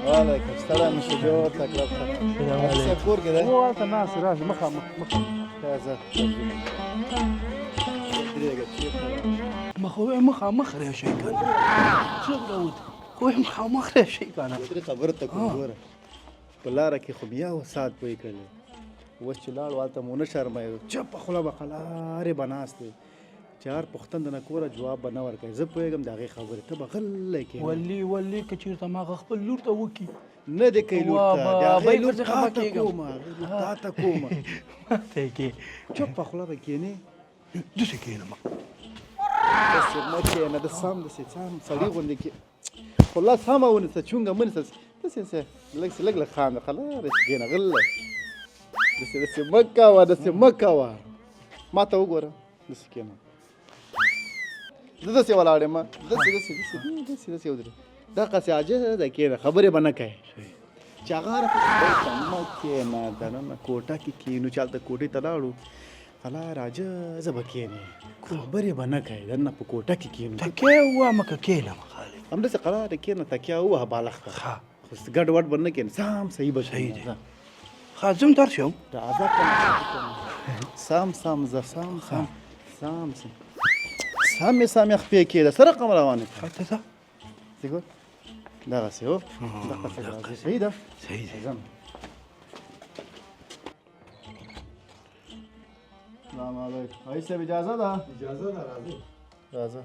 وعلیکم السلام مشر جوړ تکړه ښه کور کې دی هو هلته ناست راشه مخامخ مخامخ راځه مخ مخامخ راشي کنه څوک راوت خو مخامخ راشي کنه درې خبره ته کوم ګوره په لاره کې خو بیا وسات پوی کړل اوس چې لاړو هلته مو نه شرمایو چپه خوله به قلارې به ناست دی چې هر پوښتنه د نه کوره جواب به نه ورکوي. زه پوهېږم د هغې خبرې، ته به غلی کښېنې. ولي ولي که چېرته ما هغه خپل لور ته وکړي. نه دې کوي لور ته، د هغې لور تا ته کومه، هغې لور تا ته کومه. ماته یې کې. چپه خوله به کښېنې. داسې کښېنم. داسې مه کښېنه، د سم داسې سم سړي غوندې کښېنه. خوله سمه ونیسه، چونګه مه نیسه. داسې داسې لږ لږ لږ خانده، قلاره کښېنه غلی. داسې داسې مه کوه، داسې مه کوه. ما ته وګوره. داسې کښېنه. زه داسې ولاړ یم، داسې داسې داسې داسې داسې ودرې، دقسې عاجزه ده کښېنه، خبرې به نه کوې. چې هغه هره دلته مه کښېنه، دننه کوټه کې کښېنو، چې هلته کوټې ته لاړو قلار عاجزه به کښېنې، خبرې به نه کوې، دننه په کوټه کې کښېنو. تکیه ووهمه که کښېنم خالد؟ همداسې قلاره کښېنه، تکیه ووهه بالښت ته، خو ګډ وډ به نه کښېنې، سم صحیح به صحیح دی. ښه ځم درشم. راځه کنه، سم سم ځه، سم سم سم سم سمې سمې خپې کېده، څه رقم روانې ښه ته ځه. څه ګور دغسې هو، دغسې راځي. صحیح ده، صحیح ده. ځم. سلام علیکم حاجي صاحب، اجازه ده؟ اجازه ده، راځئ. راځه.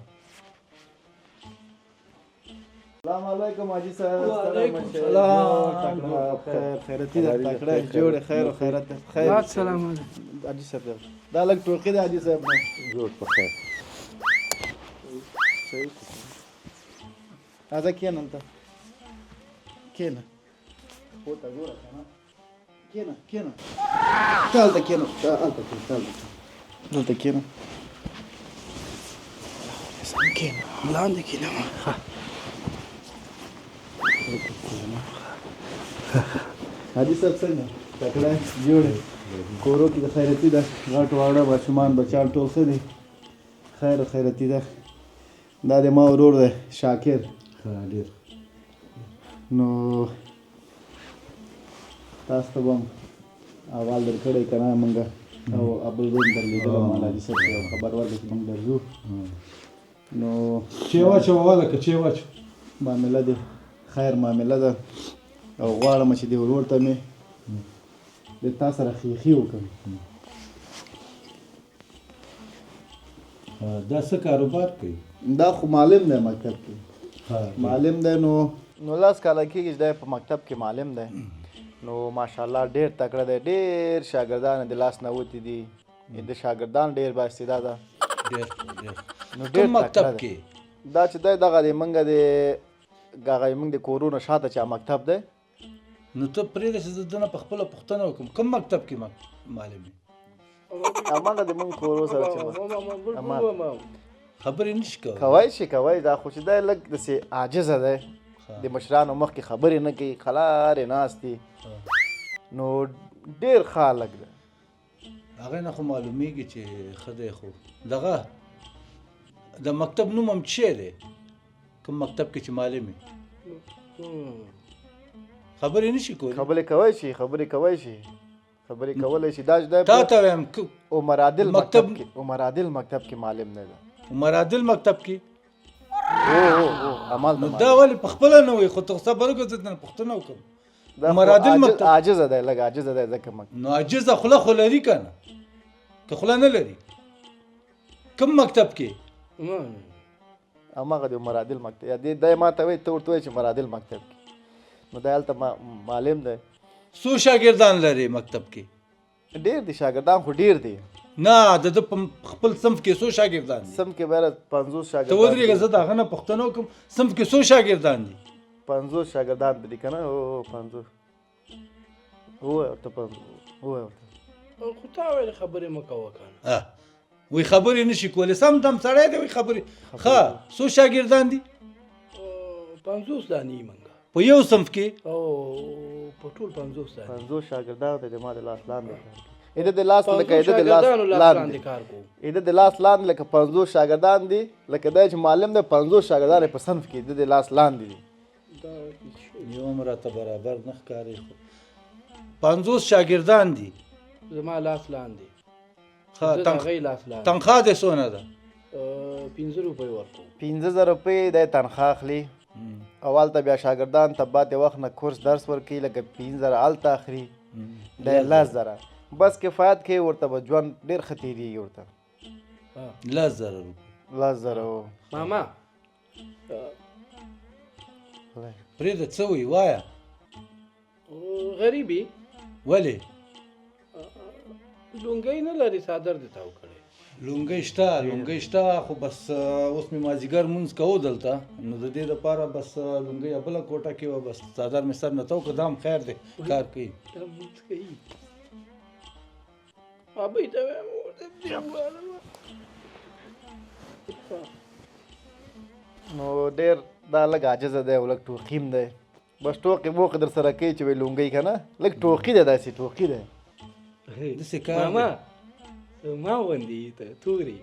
سلام علیکم حاجي صاحب. وعلیکم سلام. خیر خیرتی ده، تکړه جوړ، خیر او خیرت ده. خیر. السلام علیکم حاجي صاحب. دا لږ ټوقې ده حاجي صاحب. جوړ په خیر. صحیح، راځه کښېنه دلته، کښېنه. خو ته ګوره که نه، کښېنه کښېنه، ته هلته کښېنه، ته هلته کښېنه، ته هلته کښېنه، دلته کښېنه، سم کښېنه. لاندې کښېنم. ښه حاجي صاحب څنګه تکړه جوړ کورو کې د خیرتي ده، غټ واړه ماشومان بچیان ټول ښه دي، خیر او خیرتي ده. دا د ما ورور دی شاکر. ښه ډېر. نو تاسو ته به هم احوال درکړی که نه موږ او ابل روم درلېږلی ما حاجي صاحب ته یو خبر ورکړ چې موږ درځو. نو چې واچوه ولکه چې واچوه. معامله دی، خیر معامله ده، او غواړم چې دې ورور ته مې د تا سره خیخي وکړم. دا څه کاروبار کوي؟ دا خو معلم دی مکتب کې، معلم دی. نو 19 کاله کېږي چې دی په مکتب کې معلم دی. نو ماشاءالله ډېر تکړه دی، ډېر شاګردان د لاس نه وتي دي، د شاګردان ډېر با استعداده. ډېر ډېر. نو ډېر کوم مکتب تکړه دی. کې؟ دا چې دی دغه دی موږ د هغه موږ د کورونو شاته چې مکتب دی. نو ته پرېږده چې زه دنه په خپله پوښتنه وکړم، کوم مکتب کې معلم یې؟ هماغه د موږ کورو سره چې خبرې نشي کولی. کوی شي، کوی. دا خو چې دی لږ داسې عاجزه دی، د مشرانو مخکې خبرې نه کوي، قلارې ناست دي. نو ډېر ښه هلک دی. هغې نه خو معلومیږي چې ښه دی. خو دغه د مکتب نوم هم څه دی؟ کوم مکتب کې چې معلم یې؟ خبرې نشي کولی. خبرې کوی شي، خبرې کوی شي، خبرې کولی شي. دا چې دی تا ته وایم عمر عادل مکتب کې، عمر عادل مکتب کې معلم دی دا. عمر عادل مکتب کې؟ او او او عمل نو دا ولې په خپله نه وایي؟ خو ته صبر وکړه، زه درنه پوښتنه وکړم. عمر عادل مکتب عاجزه دی، لږ عاجزه دی ځکه مکتب. نو عاجزه خوله خو لري که نه؟ که خوله نه لري کوم مکتب کې؟ هماغه د عمر عادل مکتب. یا دی ما ته وایي، ته ورته وایي چې عمر عادل مکتب کې. نو دی هلته معلم دی. څو شاګردان لري مکتب کې؟ ډېر دي شاګردان، خو ډېر دي. نه، د ده په خپل صنف کې څو شاګردان دي؟ صنف کې باید 50 شاګردان. ته ودرېږه، زه د هغه نه پوښتنه وکړم. صنف کې څو شاګردان دي؟ 50 شاګردان به دي که نه؟ او 50. ووایه ورته، ووایه ورته. خو تا ویل خبرې مه کوه که نه. وایي خبرې نه شي کولی، سم دم سړی دی، وایي خبرې. ښه، څو شاګردان دي؟ 50 دانې منګه. په یو صنف کې؟ او په ټول 50 دانې. 50 شاګردان دی د ما د لاس لاندې کار کوي. د د لاس لکه د د لاس لاندې کار کوو. د د لاس لاندې لکه 50 شاګردان دي، لکه دا چې معلم دی 50 شاګردان په صنف کې د د لاس لاندې دي. یو هم راته برابر نه ښکاري، خو 50 شاګردان دي زما لاس لاندې. ښه، تنخوا دې څونه ده؟ 5 روپۍ ورکوم. 5000 روپۍ دی تنخوا اخلي، او هلته بیا شاګردان ته بعد وخت نه کورس درس ورکوي، لکه 5000 هلته اخلي، دی 10000 بس کفایت کوي ورته، به ژوند ډېر ښه تېرېږي ورته. 10000 روپۍ؟ 10000. ماما پرېږده، څه وایي وایه. غریبي ولې؟ لونګۍ نه لري، څادر دې تاو کړی. لونګۍ شته، لونګۍ شته، خو بس اوس مې مازدیګر مونځ کوو دلته، نو د دې دپاره بس لونګۍ بله کوټه کې وه، بس څادر مې سر نه تاو کړ. دا هم خیر دی، کار کوي. دا مونځ کوي. ابۍ ته وایم. نو ډېر دا لږ عاجزه دی او لږ ټوقیم دی، بس ټوقې موقې در سره کوي چې وایي لونګۍ که نه، لږ ټوقي دی، داسې ټوقي دی. داسې کار دی. ماما ما غوندې ته تورې.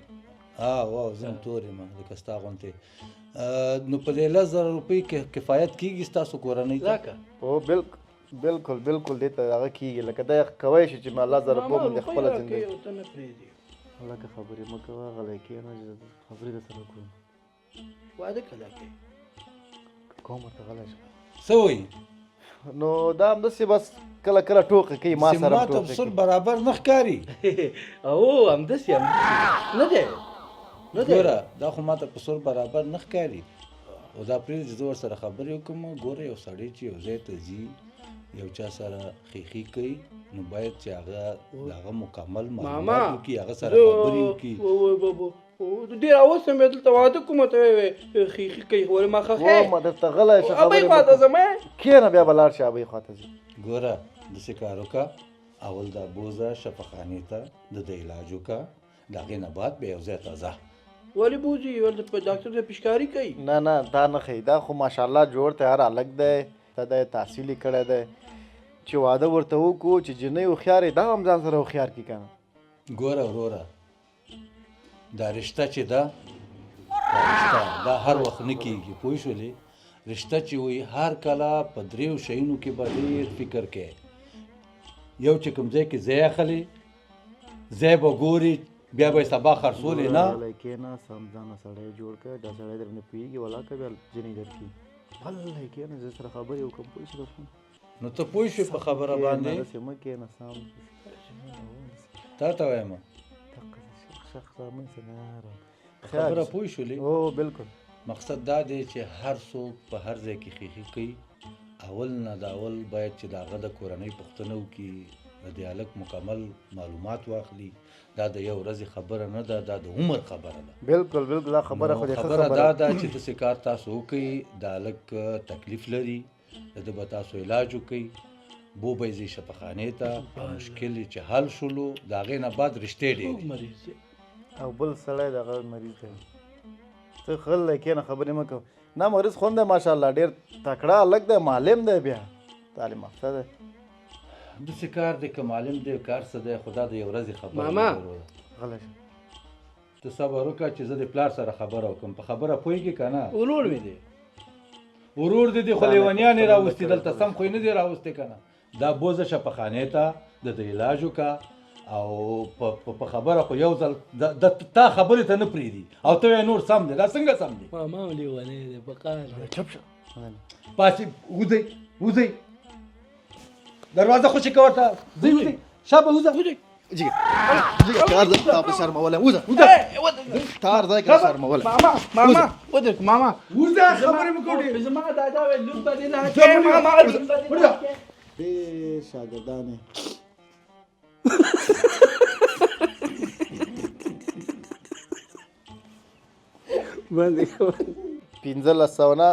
ها واو، زه هم تور یم لکه ستا غوندې. نو په دې 10000 روپۍ کې کفایت کېږي ستاسو کورنۍ ته؟ راکه. او بالکل بالکل دې ته هغه کېږي، لکه دا کوی شي چې ما 10000 روپۍ باندې خپله زندګي. ته نه پرېږدي. لکه خبرې مه کوه، غلی کښېنه چې خبرې در سره کوم. واده کله کوې؟ کوم ورته غلی شه. څه وایي؟ نو دا همداسې بس کله کله ټوقې کوي، ما سره ما ته سر برابر نه ښکاري. او همداسې همداسې نه دی، نه دی. ګوره دا خو ما ته په سر برابر نه ښکاري، او دا پرېږده چې زه ورسره خبرې وکړم. ګوره یو سړی چې یو ځای ته ځي، یو چا سره خیښي کوي، نو باید چې هغه د هغه مکمل معلومات وکړي، هغه سره خبرې وکړي. ډېر اوس مې دلته واده کوم، ته وایې خیښي کوي، ولې ما ښه ښه ما درته غلی شه، ابۍ خواته ځم. کښېنه بیا به لاړ شې ابۍ خواته ځي. ګوره داسې کار وکړه، اول دا بوځه شفاخانې ته، د ده علاج وکړه، د هغې نه بعد بیا یو ځای ته ځه. ولې بوځي؟ ولې ډاکټر ته پیشکاري کوي؟ نه نه، دا نه ښیي، دا خو ماشاءالله جوړ تیار هلک دی، دا دی تحصیل یې کړی دی، چې واده ورته وکړو چې جینۍ هوښیارې، دا هم ځان سره هوښیار کړي که نه. ګوره وروره، دا رشته چې ده، دا رشته دا هر وخت نه کېږي، پوه شولې؟ رشته چې وایي هر کله په دریو شیونو کې به ډېر فکر کوې. یو چې کوم ځای کې ځای اخلې، ځای به ګورې، بیا به یې سبا خرڅولې نه. غلی کښېنه، سم ځانه سړی جوړ کړه، دا سړی در نه پوهېږي ولاکه بیا جینۍ درکړي. غلی کښېنه، زه سره خبرې وکړم، پوه شوې؟ نو ته پوه شوې په خبره باندې؟ داسې مه کښېنه، سم تا ته وایم. خبره پوه شولې؟ هو بالکل. مقصد دا دی چې هر څوک په هر ځای کې خیښي کوي، اول نه د اول باید چې د هغه د کورنۍ پوښتنه وکړي، د دې هلک مکمل معلومات واخلي. دا د یو ورځې خبره نه ده، دا د عمر خبره ده. بالکل بالکل، دا خبره خو دې ښه خبره دا ده چې داسې کار تاسو وکړئ، د هلک تکلیف لري، د ده به تاسو علاج وکړئ، بو به یې ځئ شفاخانې ته، مشکل یې چې حل شولو، د هغې نه بعد رشتې ډېرې. مریض دی او بل سړی دغه مریض دی. ته غلی کښېنه، خبرې مه کوه. نه مریض خو هم دی ماشاءالله، ډېر تکړه هلک دی، معلم دی، بیا تعلیم یافته دی. داسې کار دی که معلم دی کار څه دی، خو دا د یو ورځې خبره. ماما غلی شه، ته صبر وکړه چې زه د پلار سره خبره وکړم. په خبره پوهېږې که نه؟ ورور مې دی. ورور دې دی، خو لیونیان یې راوستي دلته، سم خو یې نه دی راوستي که نه؟ دا بوځه شفاخانې ته، د ده علاج وکړه، او په خبره خو یو ځل د تا خبرې ته نه پرېږدي، او ته وایې نور سم دی. دا څنګه سم دی؟ ماما هم لیونی دی، په قهر دی. چپ شه، پاسې وځئ وځئ، دروازه خوشې که ورته، ځئ وځئ، شابه وځه. جګه جګه، کار زه تا په شرمولم، وځه وځه، تار ځای کې شرمولم. ماما ماما ودرېږ، ماما وځه، خبرې مه کوه ډېرې. زما دادا ویل لور به دې نه کوې، ماما لور به دې نه کوې. ډېر شاګردان یې. باندې 1500 نه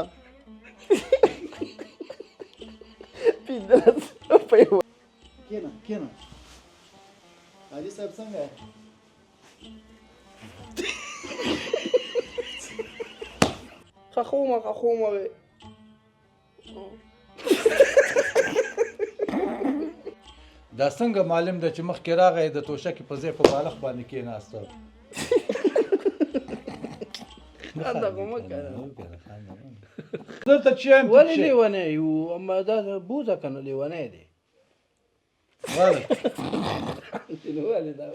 15 روپۍ. کښېنه کښېنه. حاجي صاحب څنګه یې؟ ښه خومه وې. دا څنګه معلم ده چې مخکې راغی د توشکې په ځای په بالښت باندې کېناسته؟ خنده خو مه کوه. دلته چې یم ولې لیونی یو؟ اما دا بوزه که نه لیونی دی. ولې؟ نو ولې دا؟